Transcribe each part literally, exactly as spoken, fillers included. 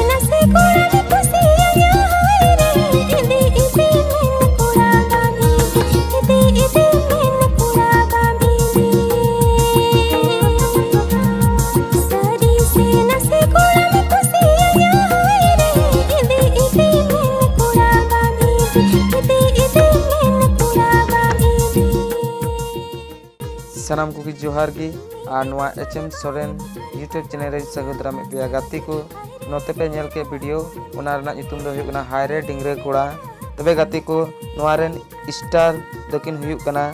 ᱱᱟᱥᱮ ᱠᱚᱲᱟᱢ ᱠᱩᱥᱤᱭᱟᱹᱧᱟ ᱦᱟᱭ ᱨᱮ, ᱤᱫᱤ ᱤᱫᱤ ᱢᱮᱱ ᱠᱚᱲᱟ ᱵᱟᱢ ᱤᱫᱤ, ᱤᱫᱤ ᱤᱫᱤ ᱢᱮᱱ ᱠᱚᱲᱟ ᱵᱟᱢ ᱤᱫᱤ᱾ ᱥᱟᱹᱨᱤ ᱥᱮ ᱱᱟᱥᱮ ᱠᱚᱲᱟᱢ ᱠᱩᱥᱤᱭᱟᱹᱧᱟ ᱦᱟᱭ ᱨᱮ, ᱤᱫᱤ ᱤᱫᱤ ᱢᱮᱱ ᱠᱚᱲᱟ ᱵᱟᱢ ᱤᱫᱤ, ᱤᱫᱤ ᱤᱫᱤ ᱢᱮᱱ ᱠᱚᱲᱟ ᱵᱟᱢ ᱤᱫᱤ᱾ ᱥᱟᱱᱟᱢ ᱠᱚᱜᱮ ᱡᱚᱦᱟᱨ ᱜᱮ᱾ ᱟᱨ ᱱᱚᱣᱟ H M Soren YouTube channel ᱨᱮᱧ ᱥᱟᱹᱜᱩᱱ ᱫᱟᱨᱟᱢᱮᱫ ᱯᱮᱭᱟ ᱜᱟᱛᱮ ᱠᱚ᱾ ᱱᱚᱛᱮ ᱯᱮ ᱧᱮᱞ ᱠᱮᱫ ᱵᱷᱤᱰᱤᱭᱳ, ᱚᱱᱟ ᱨᱮᱱᱟᱜ ᱧᱩᱛᱩᱢ ᱫᱚ ᱦᱩᱭᱩᱜ ᱠᱟᱱᱟ ᱦᱟᱭ ᱨᱮ ᱰᱤᱝᱨᱟᱹ ᱠᱚᱲᱟ᱾ ᱛᱚᱵᱮ ᱜᱟᱛᱮ ᱠᱚ, ᱱᱚᱣᱟ ᱨᱮᱱ ᱥᱴᱟᱨ ᱫᱚᱠᱤᱱ ᱦᱩᱭᱩᱜ ᱠᱟᱱᱟ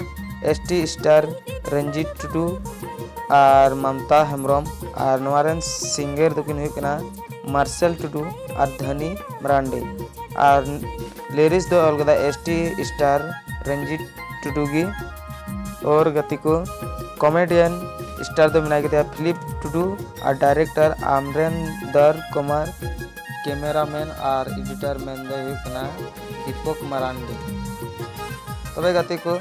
ᱮᱥ ᱴᱤ ᱥᱴᱟᱨ ᱨᱚᱧᱡᱤᱛ ᱴᱩᱰᱩ ᱟᱨ ᱢᱟᱢᱛᱟ ᱦᱮᱢᱵᱨᱚᱢ᱾ ᱟᱨ ᱱᱚᱣᱟ ᱨᱮᱱ ᱥᱤᱝᱜᱟᱨ ᱫᱚᱠᱤᱱ ᱦᱩᱭᱩᱜ ᱠᱟᱱᱟ ᱢᱟᱨᱥᱮᱞ ᱴᱩᱰᱩ ᱟᱨ ᱫᱷᱟᱱᱤ ᱢᱟᱨᱟᱱᱰᱤ᱾ ᱟᱨ ᱞᱤᱨᱤᱠᱥ ᱫᱚ ᱚᱞ ᱠᱟᱫᱟ ᱮᱥ ᱴᱤ ᱥᱴᱟᱨ ᱨᱚᱧᱡᱤᱛ ᱴᱩᱰᱩ ᱜᱮ᱾ ᱟᱨ ᱜᱟᱛᱮ ᱠᱚ, ᱠᱚᱢᱮᱰᱤᱭᱟᱱ ᱥᱴᱟᱨ ᱫᱚ ᱢᱮᱱᱟᱭ ᱠᱟᱫᱮᱭᱟ ᱯᱷᱤᱞᱤᱯ ᱴᱩᱰᱩ ᱟᱨ ᱰᱟᱭᱨᱮᱠᱴᱚᱨ ᱟᱢᱨᱮᱱᱫᱚᱨ ᱠᱩᱢᱟᱨ, ᱠᱮᱢᱮᱨᱟᱢᱮᱱ ᱟᱨ ᱮᱰᱤᱴᱚᱨ ᱢᱮᱱ ᱫᱚᱭ ᱦᱩᱭᱩᱜ ᱠᱟᱱᱟ ᱫᱤᱯᱚᱠ ᱢᱟᱨᱟᱱᱰᱤ᱾ ᱛᱚᱵᱮ ᱜᱟᱛᱮ ᱠᱚ,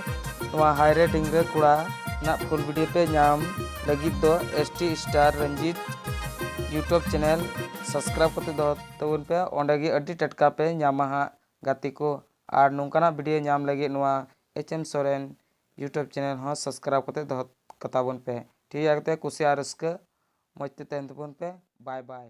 ᱱᱚᱣᱟ ᱦᱟᱭ ᱨᱮ ᱰᱤᱝᱨᱟᱹ ᱠᱚᱲᱟ ᱨᱮᱱᱟᱜ ᱯᱷᱩᱞ ᱵᱷᱤᱰᱤᱭᱳ ᱯᱮ ᱧᱟᱢ ᱞᱟᱹᱜᱤᱫ ᱫᱚ S T star Ranjit YouTube channel subscribe ᱠᱟᱛᱮ ᱫᱚᱦᱚ ᱛᱟᱵᱚᱱ ᱯᱮ, ᱚᱸᱰᱮ ᱜᱮ ᱟᱹᱰᱤ ᱴᱟᱴᱠᱟ ᱯᱮ ᱧᱟᱢᱟ ᱦᱟᱸᱜ ᱜᱟᱛᱮ ᱠᱚ᱾ ᱟᱨ ᱱᱚᱝᱠᱟᱱᱟᱜ ᱵᱷᱤᱰᱤᱭᱳ ᱧᱟᱢ ᱞᱟᱹᱜᱤᱫ ᱱᱚᱣᱟ H M Soren YouTube channel ᱦᱚᱸ ᱥᱟᱵᱥᱠᱨᱟᱭᱤᱵ ᱠᱟᱛᱮ ᱫᱚᱦᱚ ᱠᱟᱛᱟ ᱵᱚᱱ ᱯᱮ᱾ ᱴᱷᱤᱠ ᱜᱮᱭᱟ ᱜᱟᱛᱮ, ᱠᱩᱥᱤ ᱟᱨ ᱨᱟᱹᱥᱠᱟᱹ ᱢᱚᱡᱽ ᱛᱮ ᱛᱟᱦᱮᱱ ᱛᱟᱵᱚᱱ ᱯᱮ᱾ ᱵᱟᱭ ᱵᱟᱭ᱾